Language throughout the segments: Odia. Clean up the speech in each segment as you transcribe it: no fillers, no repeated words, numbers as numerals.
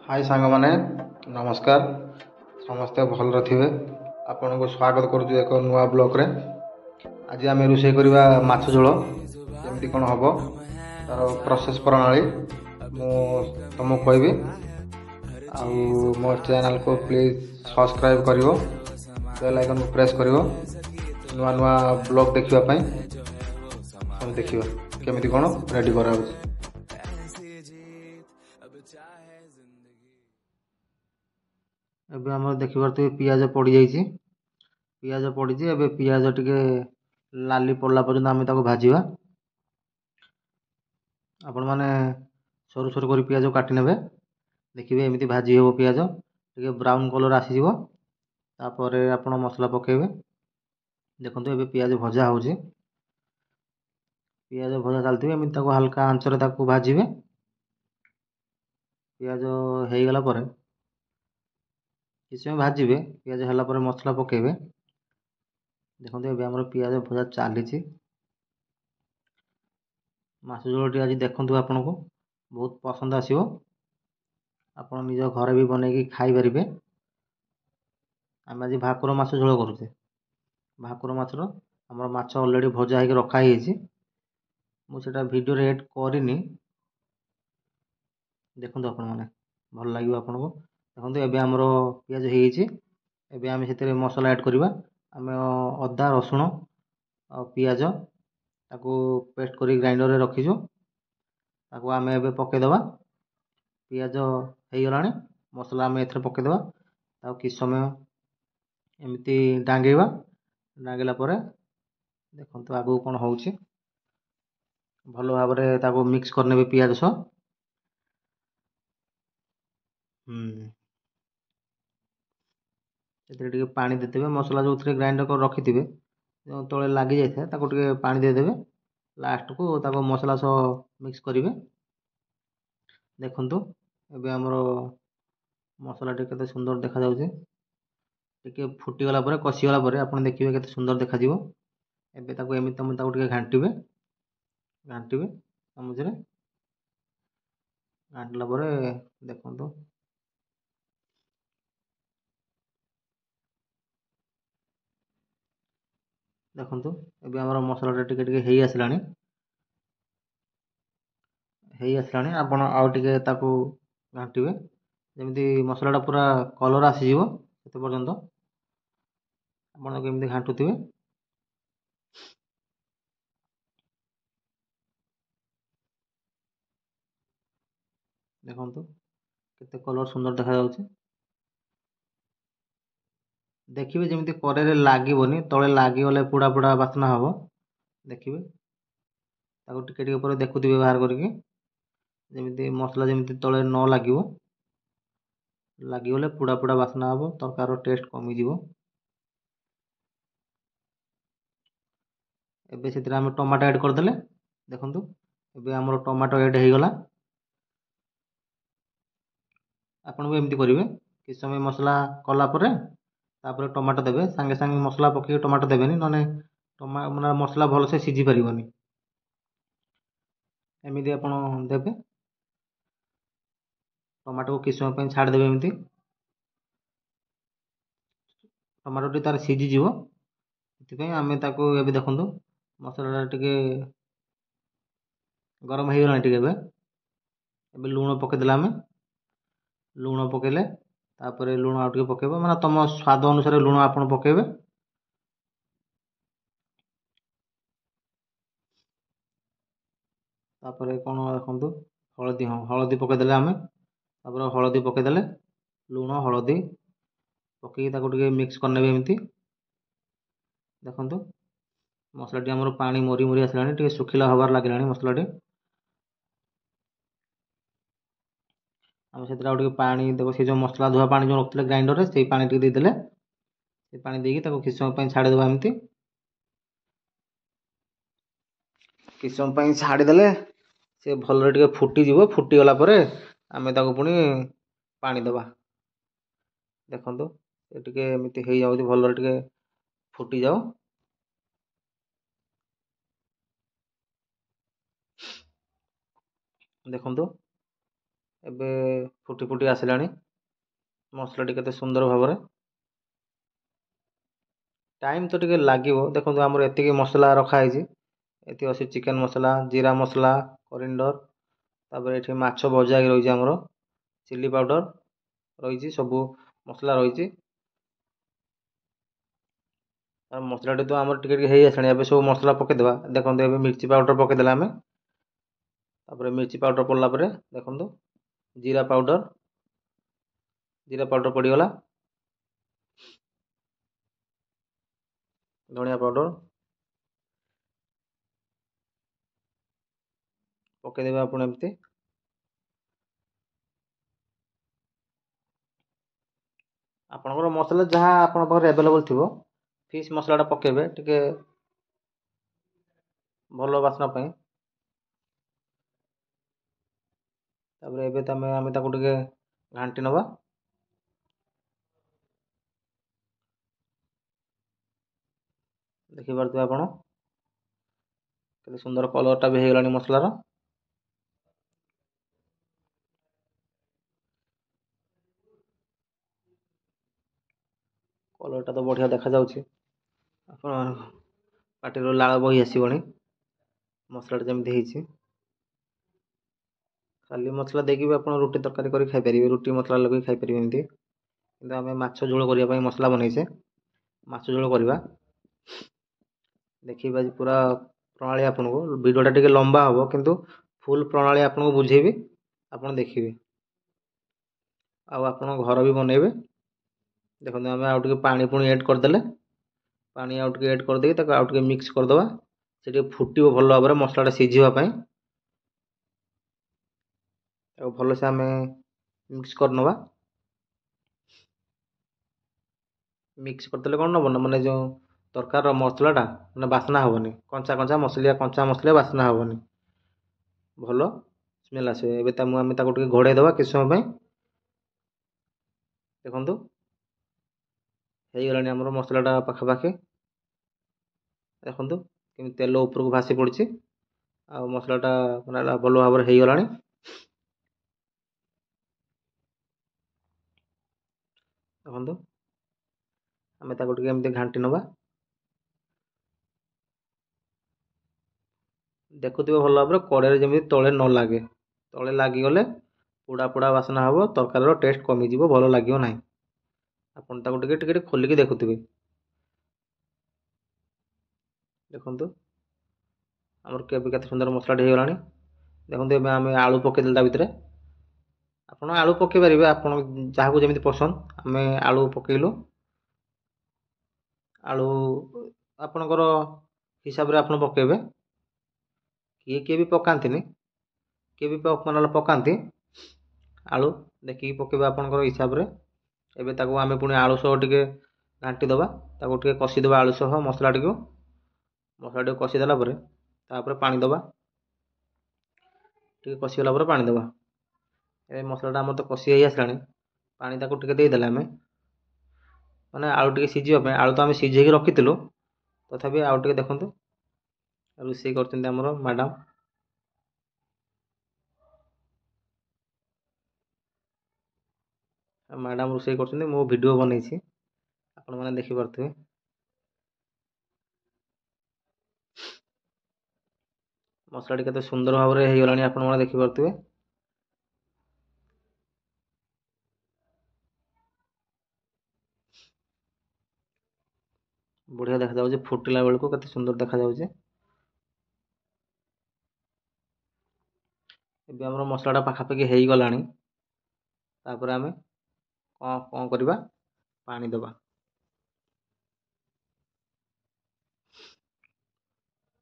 ହାଇ ସାଙ୍ଗମାନେ, ନମସ୍କାର। ସମସ୍ତେ ଭଲରେ ଥିବେ। ଆପଣଙ୍କୁ ସ୍ୱାଗତ କରୁଛୁ ଏକ ନୂଆ ବ୍ଲଗ୍ରେ। ଆଜି ଆମେ ରୋଷେଇ କରିବା ମାଛ ଝୋଳ। କେମିତି କ'ଣ ହେବ ତା'ର ପ୍ରୋସେସ୍ ପ୍ରଣାଳୀ ମୁଁ ତୁମକୁ କହିବି। ଆଉ ମୋ ଚ୍ୟାନେଲ୍କୁ ପ୍ଲିଜ୍ ସବସ୍କ୍ରାଇବ୍ କରିବ, ବେଲ୍ ଆଇକନ୍କୁ ପ୍ରେସ୍ କରିବ ନୂଆ ନୂଆ ବ୍ଲଗ୍ ଦେଖିବା ପାଇଁ। ଦେଖିବା କେମିତି କ'ଣ ରେଡ଼ି କରାହେଉଛି। ଏବେ ଆମର ଦେଖିପାରୁଥିବେ ପିଆଜ ପଡ଼ିଯାଇଛି। ପିଆଜ ପଡ଼ିଛି। ଏବେ ପିଆଜ ଟିକେ ଲାଲି ପଡ଼ିଲା ପର୍ଯ୍ୟନ୍ତ ଆମେ ତାକୁ ଭାଜିବା। ଆପଣମାନେ ସରୁ ସରୁ କରି ପିଆଜ କାଟି ନେବେ। ଦେଖିବେ ଏମିତି ଭାଜି ହେବ ପିଆଜ, ଟିକେ ବ୍ରାଉନ୍ କଲର୍ ଆସିଯିବ। ତାପରେ ଆପଣ ମସଲା ପକାଇବେ। ଦେଖନ୍ତୁ ଏବେ ପିଆଜ ଭଜା ହେଉଛି। ପିଆଜ ଭଜା ଚାଲିଥିବ, ଏମିତି ତାକୁ ହାଲକା ଆଞ୍ଚରେ ତାକୁ ଭାଜିବେ। ପିଆଜ ହେଇଗଲା ପରେ କିଛି ସମୟ ଭାଜିବେ। ପିଆଜ ହେଲା ପରେ ମସଲା ପକାଇବେ। ଦେଖନ୍ତୁ ଏବେ ଆମର ପିଆଜ ଭଜା ଚାଲିଛି। ମାଛ ଝୋଳଟି ଆଜି ଦେଖନ୍ତୁ ଆପଣଙ୍କୁ ବହୁତ ପସନ୍ଦ ଆସିବ। ଆପଣ ନିଜ ଘରେ ବି ବନେଇକି ଖାଇପାରିବେ। ଆମେ ଆଜି ଭାକୁର ମାଛ ଝୋଳ କରୁଛେ। ଭାକୁର ମାଛର ଆମର ମାଛ ଅଲରେଡ଼ି ଭଜା ହେଇକି ରଖା ହେଇଯାଇଛି। ମୁଁ ସେଇଟା ଭିଡ଼ିଓରେ ଏଡ଼୍ କରିନି। ଦେଖନ୍ତୁ ଆପଣମାନେ, ଭଲ ଲାଗିବ ଆପଣଙ୍କୁ। ଦେଖନ୍ତୁ ଏବେ ଆମର ପିଆଜ ହେଇଯାଇଛି। ଏବେ ଆମେ ସେଥିରେ ମସଲା ଆଡ଼୍ କରିବା। ଆମେ ଅଦା, ରସୁଣ ଆଉ ପିଆଜ ତାକୁ ପେଷ୍ଟ କରି ଗ୍ରାଇଣ୍ଡରରେ ରଖିଛୁ। ତାକୁ ଆମେ ଏବେ ପକାଇଦେବା। ପିଆଜ ହେଇଗଲାଣି, ମସଲା ଆମେ ଏଥିରେ ପକାଇଦେବା। ତାକୁ କିଛି ସମୟ ଏମିତି ଡାଙ୍ଗେଇବା। ଡାଙ୍ଗେଇଲା ପରେ ଦେଖନ୍ତୁ ଆଗକୁ କ'ଣ ହେଉଛି। ଭଲ ଭାବରେ ତାକୁ ମିକ୍ସ କରିନେବେ ପିଆଜ ସହ। ସେଥିରେ ଟିକେ ପାଣି ଦେଇଦେବେ। ମସଲା ଯେଉଁଥିରେ ଗ୍ରାଇଣ୍ଡର କରି ରଖିଥିବେ, ଯେଉଁ ତଳେ ଲାଗିଯାଇଥାଏ, ତାକୁ ଟିକେ ପାଣି ଦେଇଦେବେ। ଲାଷ୍ଟକୁ ତାକୁ ମସଲା ସହ ମିକ୍ସ କରିବେ। ଦେଖନ୍ତୁ ଏବେ ଆମର ମସଲାଟି କେତେ ସୁନ୍ଦର ଦେଖାଯାଉଛି। ଟିକେ ଫୁଟିଗଲା ପରେ, କଷିଗଲା ପରେ ଆପଣ ଦେଖିବେ କେତେ ସୁନ୍ଦର ଦେଖାଯିବ। ଏବେ ତାକୁ ଏମିତି ତମେ ତାକୁ ଟିକେ ଘାଣ୍ଟିବେ, ଘାଣ୍ଟିବେ ଚାମଚରେ। ଘାଣ୍ଟିଲା ପରେ ଦେଖନ୍ତୁ ଦେଖନ୍ତୁ ଏବେ ଆମର ମସଲାଟା ଟିକେ ଟିକେ ହେଇ ଆସିଲାଣି, ହେଇ ଆସିଲାଣି। ଆପଣ ଆଉ ଟିକେ ତାକୁ ଘାଣ୍ଟିବେ, ଯେମିତି ମସଲାଟା ପୁରା କଲର୍ ଆସିଯିବ ସେତେ ପର୍ଯ୍ୟନ୍ତ ଆପଣ ତାକୁ ଏମିତି ଘାଣ୍ଟୁଥିବେ। ଦେଖନ୍ତୁ କେତେ କଲର୍ ସୁନ୍ଦର ଦେଖାଯାଉଛି। ଦେଖିବେ ଯେମିତି କରେଇରେ ଲାଗିବନି, ତଳେ ଲାଗିଗଲେ ପୋଡ଼ା ପୋଡ଼ା ବାସ୍ନା ହେବ। ଦେଖିବେ ତାକୁ ଟିକେ ଟିକେ ପରେ ଦେଖୁଥିବେ ବାହାର କରିକି, ଯେମିତି ମସଲା ଯେମିତି ତଳେ ନ ଲାଗିବ। ଲାଗିଗଲେ ପୋଡ଼ା ପୋଡ଼ା ବାସ୍ନା ହେବ, ତରକାରୀର ଟେଷ୍ଟ କମିଯିବ। ଏବେ ସେଥିରେ ଆମେ ଟମାଟୋ ଆଡ଼୍ କରିଦେଲେ। ଦେଖନ୍ତୁ ଏବେ ଆମର ଟମାଟୋ ଆଡ଼୍ ହେଇଗଲା। ଆପଣ ବି ଏମିତି କରିବେ। କିଛି ସମୟ ମସଲା କଲା ପରେ ତାପରେ ଟମାଟୋ ଦେବେ। ସାଙ୍ଗେ ସାଙ୍ଗେ ମସଲା ପକାଇକି ଟମାଟୋ ଦେବେନି, ନହେଲେ ମାନେ ମସଲା ଭଲସେ ସିଝି ପାରିବନି। ଏମିତି ଆପଣ ଦେବେ। ଟମାଟୋକୁ କିଛି ସମୟ ପାଇଁ ଛାଡ଼ିଦେବେ ଏମିତି। ଟମାଟୋଟି ତାର ସିଝିଯିବ, ସେଥିପାଇଁ ଆମେ ତାକୁ ଏବେ ଦେଖନ୍ତୁ ମସଲାଟା ଟିକେ ଗରମ ହେଇଗଲାଣି ଟିକେ। ଏବେ ଏବେ ଲୁଣ ପକାଇଦେଲେ ଆମେ। ଲୁଣ ପକାଇଲେ ତାପରେ ଲୁଣ ଆଉ ଟିକେ ପକାଇବ, ମାନେ ତୁମ ସ୍ୱାଦ ଅନୁସାରେ ଲୁଣ ଆପଣ ପକାଇବେ। ତାପରେ କ'ଣ ଦେଖନ୍ତୁ ହଳଦୀ, ହଁ ହଳଦୀ ପକାଇଦେଲେ ଆମେ। ତାପରେ ହଳଦୀ ପକାଇଦେଲେ, ଲୁଣ ହଳଦୀ ପକାଇକି ତାକୁ ଟିକେ ମିକ୍ସ କରିନେବେ ଏମିତି। ଦେଖନ୍ତୁ ମସଲାଟି ଆମର ପାଣି ମରି ମରି ଆସିଲାଣି, ଟିକେ ଶୁଖିଲା ହେବାର ଲାଗିଲାଣି ମସଲାଟି। ଆମେ ସେଥିରେ ଆଉ ଟିକେ ପାଣି ଦେବ। ସେ ଯେଉଁ ମସଲା ଧୁଆ ପାଣି ଯେଉଁ ରଖିଥିଲେ ଗ୍ରାଇଣ୍ଡରରେ, ସେଇ ପାଣି ଟିକେ ଦେଇଦେଲେ। ସେ ପାଣି ଦେଇକି ତାକୁ କିଛି ସମୟ ପାଇଁ ଛାଡ଼ିଦେବା ଏମିତି। କିଛି ସମୟ ପାଇଁ ଛାଡ଼ିଦେଲେ ସେ ଭଲରେ ଟିକେ ଫୁଟିଯିବ। ଫୁଟିଗଲା ପରେ ଆମେ ତାକୁ ପୁଣି ପାଣି ଦେବା। ଦେଖନ୍ତୁ ସେ ଟିକେ ଏମିତି ହେଇଯାଉଛି, ଭଲରେ ଟିକେ ଫୁଟିଯାଉ। ଦେଖନ୍ତୁ ଏବେ ଫୁଟି ଫୁଟି ଆସିଲାଣି ମସଲାଟି କେତେ ସୁନ୍ଦର ଭାବରେ। ଟାଇମ୍ ତ ଟିକେ ଲାଗିବ। ଦେଖନ୍ତୁ ଆମର ଏତିକି ମସଲା ରଖାହେଇଛି। ଏତିକି ଅଛି ଚିକେନ୍ ମସଲା, ଜିରା ମସଲା, କରିଣ୍ଡର, ତାପରେ ଏଠି ମାଛ ଭଜା ହେଇକି ରହିଛି ଆମର, ଚିଲି ପାଉଡ଼ର ରହିଛି, ସବୁ ମସଲା ରହିଛି। ଆଉ ମସଲାଟି ତ ଆମର ଟିକେ ଟିକେ ହେଇ ଆସିଲାଣି। ଏବେ ସବୁ ମସଲା ପକାଇଦେବା। ଦେଖନ୍ତୁ ଏବେ ମିର୍ଚି ପାଉଡ଼ର ପକାଇଦେଲେ ଆମେ। ତାପରେ ମିର୍ଚି ପାଉଡ଼ର ପଡ଼ିଲା ପରେ ଦେଖନ୍ତୁ ଜିରା ପାଉଡ଼ର, ଜିରା ପାଉଡ଼ର ପଡ଼ିଗଲା, ଧଣିଆ ପାଉଡ଼ର ପକାଇଦେବେ ଆପଣ ଏମିତି। ଆପଣଙ୍କର ମସଲା ଯାହା ଆପଣଙ୍କ ପାଖରେ ଆଭେଲେବଲ୍ ଥିବ, ଫିସ୍ ମସଲାଟା ପକାଇବେ ଟିକେ ଭଲ ବାସ୍ନା ପାଇଁ। ତାପରେ ଏବେ ଆମେ ତାକୁ ଟିକେ ଘାଣ୍ଟି ନେବା। ଦେଖିପାରୁଥିବେ ଆପଣ କେତେ ସୁନ୍ଦର କଲର୍ଟା ବି ହେଇଗଲାଣି ମସଲାର। କଲର୍ଟା ତ ବଢ଼ିଆ ଦେଖାଯାଉଛି, ଆପଣ ପାଟିରୁ ଲାଳ ବହି ଆସିବଣି ମସଲାଟା ଯେମିତି ହେଇଛି। ଖାଲି ମସଲା ଦେଇକି ବି ଆପଣ ରୁଟି ତରକାରୀ କରି ଖାଇପାରିବେ, ରୁଟି ମସଲା ଲଗେଇ ଖାଇପାରିବେ ଏମିତି। କିନ୍ତୁ ଆମେ ମାଛ ଝୋଳ କରିବା ପାଇଁ ମସଲା ବନେଇଛେ, ମାଛ ଝୋଳ କରିବା। ଦେଖିବା ଆଜି ପୁରା ପ୍ରଣାଳୀ ଆପଣଙ୍କୁ। ଭିଡ଼ିଓଟା ଟିକେ ଲମ୍ବା ହେବ, କିନ୍ତୁ ଫୁଲ୍ ପ୍ରଣାଳୀ ଆପଣଙ୍କୁ ବୁଝେଇବି, ଆପଣ ଦେଖିବେ ଆଉ ଆପଣ ଘର ବି ବନେଇବେ। ଦେଖନ୍ତୁ ଆମେ ଆଉ ଟିକେ ପାଣି ପୁଣି ଏଡ଼୍ କରିଦେଲେ, ପାଣି ଆଉ ଟିକେ ଏଡ଼୍ କରିଦେଇକି ତାକୁ ଆଉ ଟିକେ ମିକ୍ସ କରିଦେବା। ସେ ଟିକେ ଫୁଟିବ ଭଲ ଭାବରେ ମସଲାଟା ସିଝିବା ପାଇଁ। ତାକୁ ଭଲସେ ଆମେ ମିକ୍ସ କରିନେବା। ମିକ୍ସ କରିଦେଲେ କ'ଣ ହେବ ନା, ମାନେ ଯେଉଁ ତରକାରୀର ମସଲାଟା ମାନେ ବାସ୍ନା ହେବନି, କଞ୍ଚା କଞ୍ଚା ମସଲିଆ, କଞ୍ଚା ମସଲିଆ ବାସ୍ନା ହେବନି, ଭଲ ସ୍ମେଲ୍ ଆସିବ। ଏବେ ଆମେ ତାକୁ ଟିକେ ଘୋଡ଼େଇ ଦେବା କିଛି ସମୟ ପାଇଁ। ଦେଖନ୍ତୁ ହେଇଗଲାଣି ଆମର ମସଲାଟା ପାଖାପାଖି। ଦେଖନ୍ତୁ କେମିତି ତେଲ ଉପରକୁ ଭାସି ପଡ଼ିଛି ଆଉ ମସଲାଟା ମାନେ ଭଲ ଭାବରେ ହେଇଗଲାଣି। ଦେଖନ୍ତୁ ଆମେ ତାକୁ ଟିକେ ଏମିତି ଘାଣ୍ଟି ନେବା। ଦେଖୁଥିବେ ଭଲ ଭାବରେ କଡ଼େଇରେ ଯେମିତି ତଳେ ନ ଲାଗେ, ତଳେ ଲାଗିଗଲେ ପୋଡ଼ା ପୋଡ଼ା ବାସ୍ନା ହେବ, ତରକାରୀର ଟେଷ୍ଟ କମିଯିବ, ଭଲ ଲାଗିବ ନାହିଁ। ଆପଣ ତାକୁ ଟିକେ ଟିକେ ଖୋଲିକି ଦେଖୁଥିବେ। ଦେଖନ୍ତୁ ଆମର କେବେ କେତେ ସୁନ୍ଦର ମସଲାଟି ହେଇଗଲାଣି। ଦେଖନ୍ତୁ ଏବେ ଆମେ ଆଳୁ ପକାଇଦେଲେ ତା ଭିତରେ। ଆପଣ ଆଳୁ ପକାଇ ପାରିବେ, ଆପଣ ଯାହାକୁ ଯେମିତି ପସନ୍ଦ। ଆମେ ଆଳୁ ପକାଇଲୁ, ଆଳୁ ଆପଣଙ୍କର ହିସାବରେ ଆପଣ ପକାଇବେ। କିଏ କିଏ ବି ପକାନ୍ତିନି, କିଏ ବି ମାନେ ପକାନ୍ତି। ଆଳୁ ଦେଖିକି ପକାଇବେ ଆପଣଙ୍କର ହିସାବରେ। ଏବେ ତାକୁ ଆମେ ପୁଣି ଆଳୁ ସହ ଟିକେ ଘାଣ୍ଟି ଦେବା, ତାକୁ ଟିକେ କଷିଦେବା ଆଳୁ ସହ ମସଲାଟିକୁ। ମସଲାଟିକୁ କଷିଦେଲା ପରେ ତାପରେ ପାଣି ଦେବା, ଟିକେ କଷିଗଲା ପରେ ପାଣି ଦେବା। ଏବେ ମସଲାଟା ଆମର ତ କଷି ହେଇ ଆସିଲାଣି, ପାଣି ତାକୁ ଟିକେ ଦେଇଦେଲେ ଆମେ, ମାନେ ଆଳୁ ଟିକେ ସିଝିବା ପାଇଁ। ଆଳୁ ତ ଆମେ ସିଝେଇକି ରଖିଥିଲୁ, ତଥାପି ଆଉ ଟିକେ। ଦେଖନ୍ତୁ ରୋଷେଇ କରୁଛନ୍ତି ଆମର ମ୍ୟାଡ଼ାମ୍। ମ୍ୟାଡ଼ାମ୍ ରୋଷେଇ କରୁଛନ୍ତି, ମୁଁ ଭିଡ଼ିଓ ବନେଇଛି, ଆପଣମାନେ ଦେଖିପାରୁଥିବେ। ମସଲାଟି କେତେ ସୁନ୍ଦର ଭାବରେ ହେଇଗଲାଣି, ଆପଣମାନେ ଦେଖିପାରୁଥିବେ। ବଢ଼ିଆ ଦେଖାଯାଉଛି ଫୁଟିଲା ବେଳକୁ, କେତେ ସୁନ୍ଦର ଦେଖାଯାଉଛି। ଏବେ ଆମର ମସଲାଟା ପାଖାପାଖି ହେଇଗଲାଣି। ତାପରେ ଆମେ କ'ଣ କ'ଣ କରିବା, ପାଣି ଦେବା।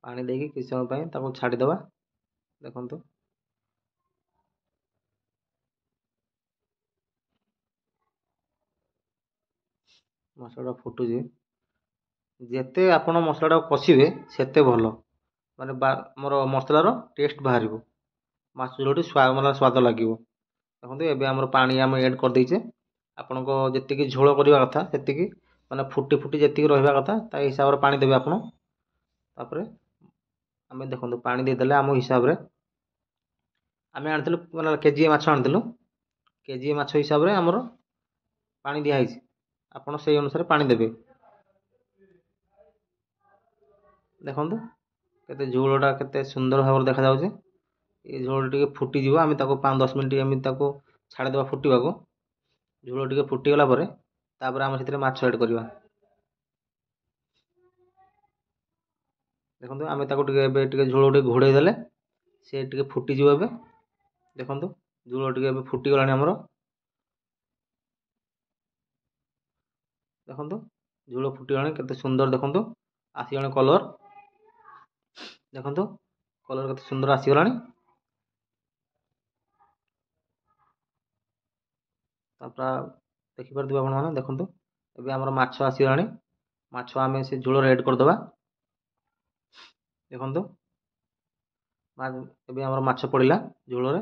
ପାଣି ଦେଇକି କିଛି ସମୟ ପାଇଁ ତାକୁ ଛାଡ଼ିଦେବା। ଦେଖନ୍ତୁ ମସଲାଟା ଫୁଟୁଛି। ଯେତେ ଆପଣ ମସଲାଟାକୁ କଷିବେ ସେତେ ଭଲ, ମାନେ ଆମର ମସଲାର ଟେଷ୍ଟ ବାହାରିବ, ମାଛ ଝୋଳଟି ମାନେ ସ୍ୱାଦ ଲାଗିବ। ଦେଖନ୍ତୁ ଏବେ ଆମର ପାଣି ଆମେ ଏଡ଼୍ କରିଦେଇଛେ। ଆପଣଙ୍କ ଯେତିକି ଝୋଳ କରିବା କଥା ସେତିକି, ମାନେ ଫୁଟି ଫୁଟି ଯେତିକି ରହିବା କଥା ତା ହିସାବରେ ପାଣି ଦେବେ ଆପଣ। ତାପରେ ଆମେ ଦେଖନ୍ତୁ ପାଣି ଦେଇଦେଲେ ଆମ ହିସାବରେ। ଆମେ ଆଣିଥିଲୁ ମାନେ କେଜିଏ ମାଛ ଆଣିଥିଲୁ। କେଜିଏ ମାଛ ହିସାବରେ ଆମର ପାଣି ଦିଆହେଇଛି, ଆପଣ ସେଇ ଅନୁସାରେ ପାଣି ଦେବେ। ଦେଖନ୍ତୁ କେତେ ଝୋଳଟା କେତେ ସୁନ୍ଦର ଭାବରେ ଦେଖାଯାଉଛି। ଏ ଝୋଳ ଟିକେ ଫୁଟିଯିବ, ଆମେ ତାକୁ 5-10 ମିନିଟ୍ ଏମିତି ତାକୁ ଛାଡ଼ିଦେବା ଫୁଟିବାକୁ। ଝୋଳ ଟିକେ ଫୁଟିଗଲା ପରେ ତାପରେ ଆମେ ସେଥିରେ ମାଛ ଆଡ଼୍ କରିବା। ଦେଖନ୍ତୁ ଆମେ ତାକୁ ଟିକେ ଏବେ ଟିକେ ଝୋଳ ଟିକେ ଘୋଡ଼େଇ ଦେଲେ ସେ ଟିକେ ଫୁଟିଯିବ। ଏବେ ଦେଖନ୍ତୁ ଝୋଳ ଟିକେ ଏବେ ଫୁଟିଗଲାଣି ଆମର। ଦେଖନ୍ତୁ ଝୋଳ ଫୁଟିଗଲାଣି କେତେ ସୁନ୍ଦର, ଦେଖନ୍ତୁ ଆସିଗଲାଣି କଲର୍। ଦେଖନ୍ତୁ କଲର୍ କେତେ ସୁନ୍ଦର ଆସିଗଲାଣି। ତାପରେ ଦେଖିପାରୁଥିବେ ଆପଣମାନେ। ଦେଖନ୍ତୁ ଏବେ ଆମର ମାଛ ଆସିଗଲାଣି। ମାଛ ଆମେ ସେ ଝୋଳରେ ଆଡ଼୍ କରିଦେବା। ଦେଖନ୍ତୁ ଏବେ ଆମର ମାଛ ପଡ଼ିଲା ଝୋଳରେ।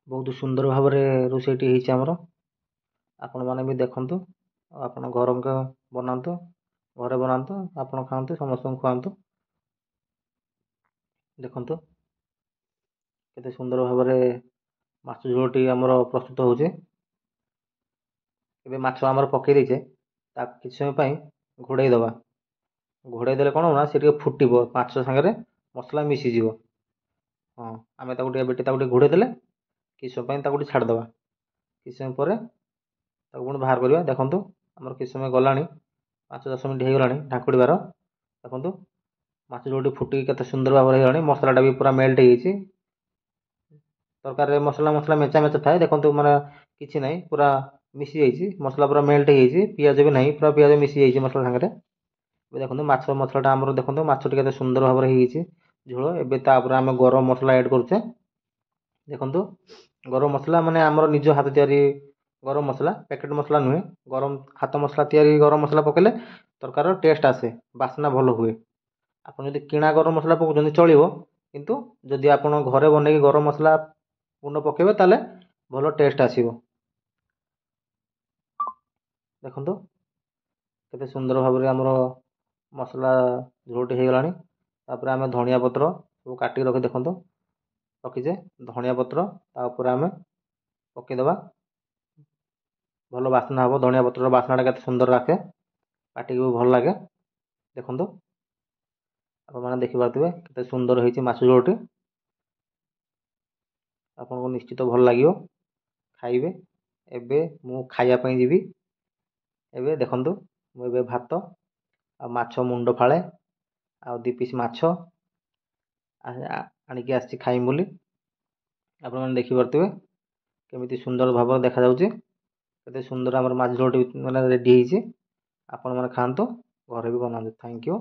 ବହୁତ ସୁନ୍ଦର ଭାବରେ ରୋଷେଇଟି ହେଇଛି ଆମର। ଆପଣମାନେ ବି ଦେଖନ୍ତୁ, ଆଉ ଆପଣ ଘରଙ୍କ ବନାନ୍ତୁ, ଘରେ ବନାନ୍ତୁ, ଆପଣ ଖାଆନ୍ତୁ, ସମସ୍ତଙ୍କୁ ଖୁଆନ୍ତୁ। ଦେଖନ୍ତୁ କେତେ ସୁନ୍ଦର ଭାବରେ ମାଛ ଝୋଳଟି ଆମର ପ୍ରସ୍ତୁତ ହେଉଛି। ଏବେ ମାଛ ଆମର ପକାଇ ଦେଇଛେ, ତାକୁ କିଛି ସମୟ ପାଇଁ ଘୋଡ଼େଇ ଦେବା। ଘୋଡ଼େଇ ଦେଲେ କ'ଣ ନା ସେ ଟିକେ ଫୁଟିବ, ମାଛ ସାଙ୍ଗରେ ମସଲା ମିଶିଯିବ। ହଁ, ଆମେ ତାକୁ ଟିକେ ଏବେ ତାକୁ ଟିକେ ଘୋଡ଼େଇ ଦେଲେ କିଛି ସମୟ ପାଇଁ ତାକୁ ଟିକେ ଛାଡ଼ିଦେବା। କିଛି ସମୟ ପରେ ତାକୁ ପୁଣି ବାହାର କରିବା। ଦେଖନ୍ତୁ ଆମର କିଛି ସମୟ ଗଲାଣି, 5-10 ମିନିଟ୍ ହେଇଗଲାଣି ଢାଙ୍କୁଡ଼ିବାର। ଦେଖନ୍ତୁ ମାଛ ଝୋଳଟି ଫୁଟିକି କେତେ ସୁନ୍ଦର ଭାବରେ ହେଇଗଲାଣି, ମସଲାଟା ବି ପୁରା ମେଲ୍ଟ ହେଇଯାଇଛି। ତରକାରୀରେ ମସଲା ମସଲା ମେଞ୍ଚା ମେଞ୍ଚା ଥାଏ, ଦେଖନ୍ତୁ ମାନେ କିଛି ନାହିଁ, ପୁରା ମିଶିଯାଇଛି, ମସଲା ପୁରା ମେଲ୍ଟ ହେଇଯାଇଛି, ପିଆଜ ବି ନାହିଁ, ପୁରା ପିଆଜ ମିଶିଯାଇଛି ମସଲା ସାଙ୍ଗରେ। ଏବେ ଦେଖନ୍ତୁ ମାଛ ମସଲାଟା ଆମର, ଦେଖନ୍ତୁ ମାଛଟି କେତେ ସୁନ୍ଦର ଭାବରେ ହେଇଯାଇଛି ଝୋଳ। ଏବେ ତାପରେ ଆମେ ଗରମ ମସଲା ଆଡ଼୍ କରୁଛେ। ଦେଖନ୍ତୁ ଗରମ ମସଲା ମାନେ ଆମର ନିଜ ହାତ ତିଆରି ଗରମ ମସଲା, ପ୍ୟାକେଟ୍ ମସଲା ନୁହେଁ। ଗରମ ହାତ ମସଲା ତିଆରି ଗରମ ମସଲା ପକାଇଲେ ତରକାରୀର ଟେଷ୍ଟ ଆସେ, ବାସ୍ନା ଭଲ ହୁଏ। ଆପଣ ଯଦି କିଣା ଗରମ ମସଲା ପକାଉଛନ୍ତି ଚଳିବ, କିନ୍ତୁ ଯଦି ଆପଣ ଘରେ ବନେଇକି ଗରମ ମସଲା ଗୁଣ୍ଡ ପକାଇବେ ତାହେଲେ ଭଲ ଟେଷ୍ଟ ଆସିବ। ଦେଖନ୍ତୁ କେତେ ସୁନ୍ଦର ଭାବରେ ଆମର ମସଲା ଝୋଳଟି ହେଇଗଲାଣି। ତାପରେ ଆମେ ଧନିଆ ପତ୍ର ସବୁ କାଟିକି ରଖି ଦେଖନ୍ତୁ ରଖିଛେ ଧନିଆ ପତ୍ର, ତା ଉପରେ ଆମେ ପକାଇଦେବା। ଭଲ ବାସ୍ନା ହେବ, ଧନିଆ ପତ୍ରର ବାସ୍ନାଟା କେତେ ସୁନ୍ଦର ଲାଗେ, ପାଟିକୁ ବି ଭଲ ଲାଗେ। ଦେଖନ୍ତୁ ଆପଣମାନେ ଦେଖିପାରୁଥିବେ କେତେ ସୁନ୍ଦର ହେଇଛି ମାଛ ଝୋଳଟି। ଆପଣଙ୍କୁ ନିଶ୍ଚିତ ଭଲ ଲାଗିବ, ଖାଇବେ। ଏବେ ମୁଁ ଖାଇବା ପାଇଁ ଯିବି। ଏବେ ଦେଖନ୍ତୁ ମୁଁ ଏବେ ଭାତ ଆଉ ମାଛ ମୁଣ୍ଡ ଫାଳେ ଆଉ 2 ପିସ୍ ମାଛ ଆଣିକି ଆସିଛି ଖାଇମି ବୋଲି। ଆପଣମାନେ ଦେଖିପାରୁଥିବେ କେମିତି ସୁନ୍ଦର ଭାବରେ ଦେଖାଯାଉଛି, କେତେ ସୁନ୍ଦର ଆମର ମାଛ ଝୋଳଟି ମାନେ ରେଡ଼ି ହେଇଛି। ଆପଣମାନେ ଖାଆନ୍ତୁ, ଘରେ ବି ବନାନ୍ତୁ। Thank you.